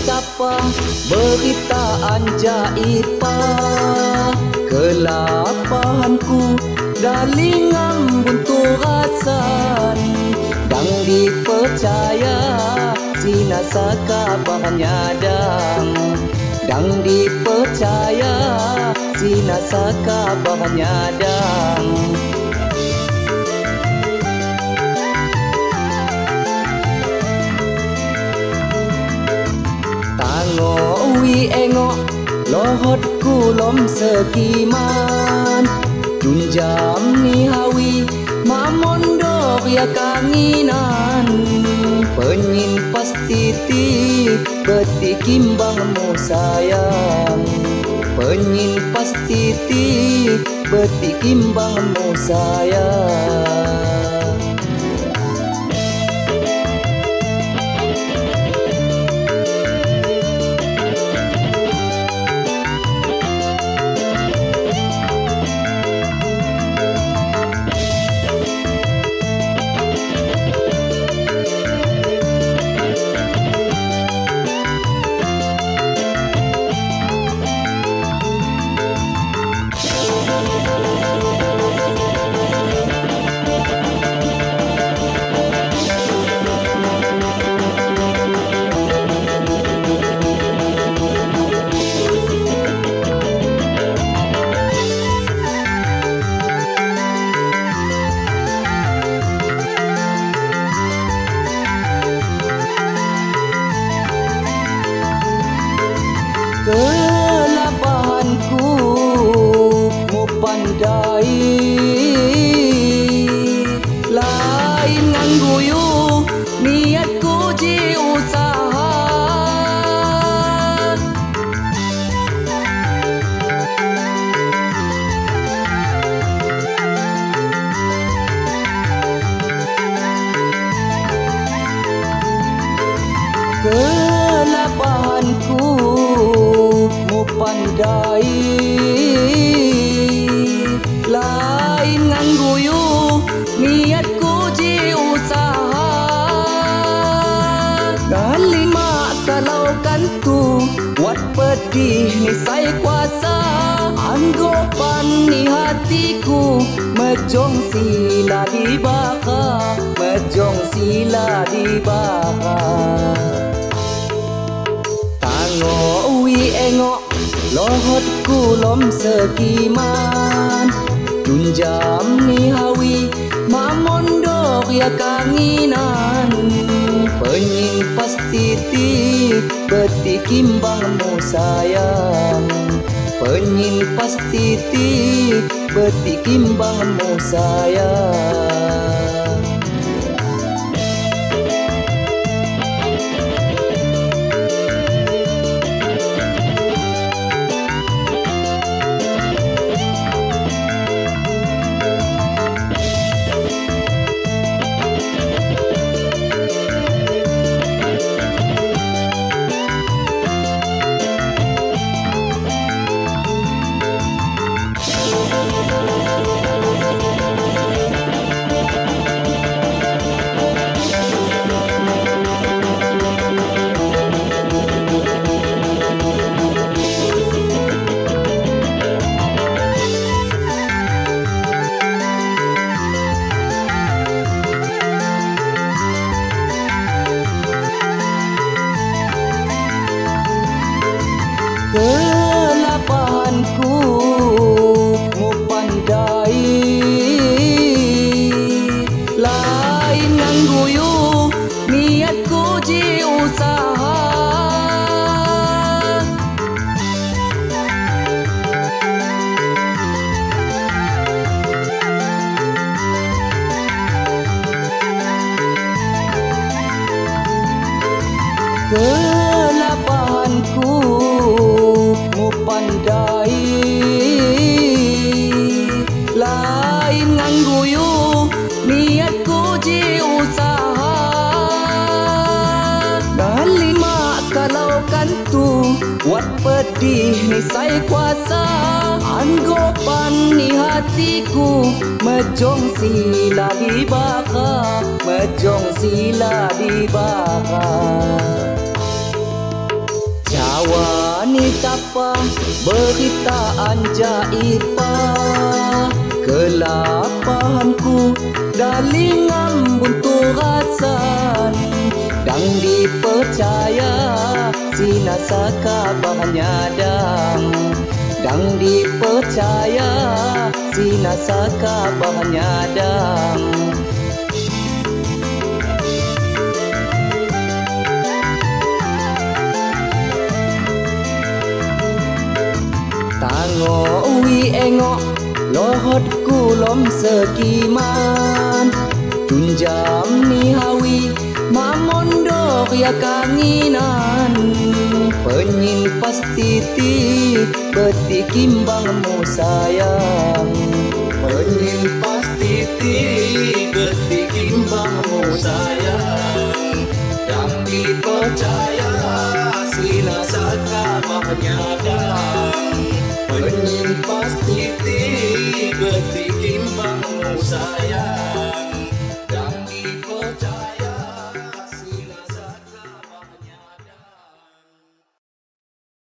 Capa berita anjaipa kelapahanku dalingam buntu rasan dang dipercaya sinasa kabarnya dang dang dipercaya sinasa kabarnya dang. Tango wi engok lohot kulom sekiman junjam ni hawi mamondor ya kanginan penyin pasti ti beti kimbangmu sayang penyin pasti ti beti kimbangmu sayang. Kelapahanku mu pandai lain ngangguyu niatku ji usaha kelapahanku pandai lain ngangguyu niatku ji usaha kalima kalau kantu wat pedih ni sai kuasa anggopan ni hatiku mejong sila dibakar mejong sila dibakar. Tango wi engok lohot kulom sekiman junjam ni hawi mamondor ya kanginan penyin pasti ti beti kimbangmu sayang penyin pasti ti beti kimbangmu sayang. Kelapahanku mu pandai lain ngangguyu niatku ji usaha kelapahanku mu pandai lain ngangguyu niatku ji usaha kalima kalau kantu wat pedih ni sai kuasa anggopan ni hatiku mejong sila dibakar mejong sila dibakar. ni tapa berita anjaipa. Kelapahanku dalingam buntu rasan, dang dipercaya sinasa kabarnya dang. Dang dipercaya sinasa kabarnya dang. Tango wi engok lohot kulom sekiman, tunjam ni hawi mamondor ya kanginan. Penyin pasti ti beti kimbangmu sayang. Penyin pasti ti beti kimbangmu sayang. Dang dipercaya sinasa kabarnya dang. Penyin pasti ti beti kimbangmu sayang.